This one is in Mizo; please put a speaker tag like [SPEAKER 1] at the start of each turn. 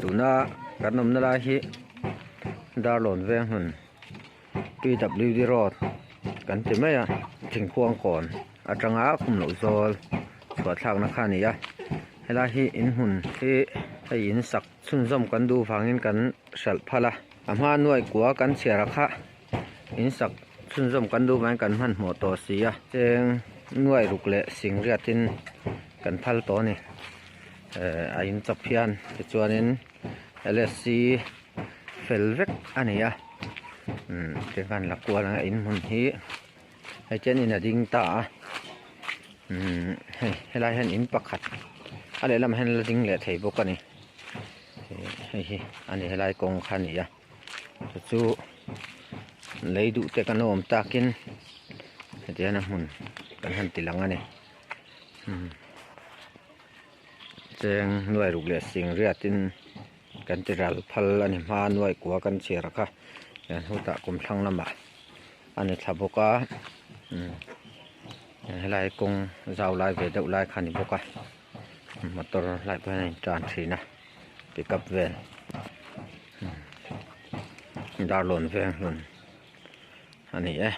[SPEAKER 1] Tuna kan awmna lai hi Darlawn veng hmun PWD road kan ti mai a thingkhuang kawn atanga khum loh zawl chhuah thlakna kha a ni a helai hi in hmun hi hei in sak chhunzawm kan duh vangin kan hralh phal a a hma nuai kua kan chhiar a kha in sak chhunzawm kan duh vangin kan hmanhmawh tawh si a cheng nuai ruk leh sing riatin kan phal tawh a ni eh a in chawp hian tichuanin L S C fel vek a ni a umm tikhan la kual anga in hmun hi hei chen in a ding ta a umm hei helai hian in pakhat a lehlamah hian la ding leh thei bawk a ni hei hi a ni helai kawng kha a ni a chu chu lei duh te kan awm takin heti hian a hmun kan han ti lang a ni umm cheng nuai ruk leh sing riatin kan ti ral phal a ni hma nuai kua kan chhiar kha hian hutah kum thlang lamah a ni thla bawk a umm helai kawng zau lai ve deuh lai kha a ni bawk a motor lai pawh hian a intan thin a pickup vel darlawn veng hlun a ni e.